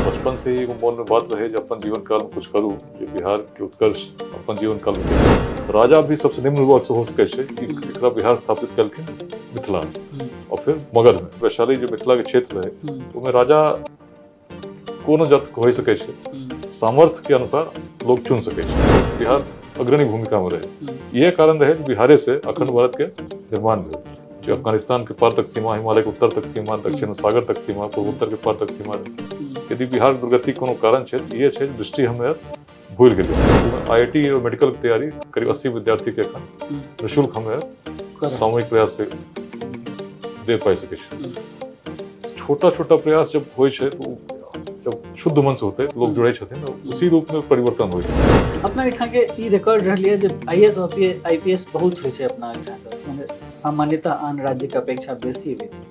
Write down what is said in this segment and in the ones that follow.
बचपन से ही एगो मोन में बात रहे जे अपन जीवन काल में कुछ करू जे बिहार के उत्कर्ष अपन जीवन काल में करू। राजा भी सबसे निम्न वर्ग से हो सकै छै कि एकरा बिहार स्थापित केलखिन मिथिला में और फिर मगध में। वैशाली जो मिथिला के क्षेत्र रहे ओहिमे राजा कोनो जात के हो सकै छै, सामर्थ्य के अनुसार लोग चुन सकै छै। बिहार अग्रणी भूमिका में रहे, यह कारण रहे बिहारे से अखंड भारत के निर्माण भेल। जो अफगानिस्तान के पार तक सीमा, हिमालय के उत्तर तक सीमा, दक्षिण सागर तक सीमा, पूर्वोत्तर के पार तक सीमा रहे। यदि बिहार दुर्गति कोनो कारण छै तऽ इहे छै, दृष्टि हमे भूलि गेलियै। आईआईटी और मेडिकल के तैयारी करीब 80 विद्यार्थी के एखन निःशुल्क हमे सामूहिक प्रयास से दे पाइ सकै छी। छोटा छोटा प्रयास जब होइ छै तऽ जब शुद्ध मन से होते लोग जुड़े छथिन, उसी रूप में परिवर्तन होइ छै। अपना एहिठाम के ई रिकॉर्ड रहलियै जे आईएएस और आईपीएस बहुत होइ छै अपना एहिठाम से, सामान्यतः आन राज्य के अपेक्षा बेसी होइ छै,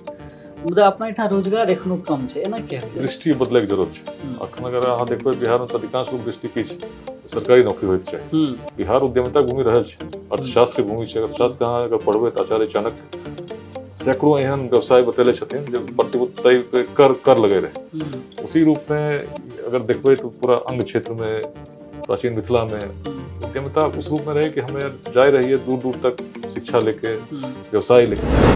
मुदा अपना एहिठाम रोजगार एखनो कम छै, एना किया होइए? दृष्टि बदलैके जरूरत छै। अखन अगर अहाँ देखबै बिहार में तऽ अधिकांश लोग दृष्टि की छै, सरकारी नौकरी होइके चाही। बिहार उद्यमिता भूमि रहल छै, अर्थशास्त्र के भूमि छै। अर्थशास्त्र अहाँ अगर पढ़बै तऽ आचार्य चाणक्य सैकड़ों एहन व्यवसाय बतेले छथिन जे प्रतिभूति पे कर कर लगे रहे। उसी रूप में अगर देखबै तो पूरा अंग क्षेत्र में, प्राचीन मिथिला में उद्यमिता उस रूप में रहे कि हमें जाए रहिए दूर दूर तक शिक्षा लेके, व्यवसाय लेके।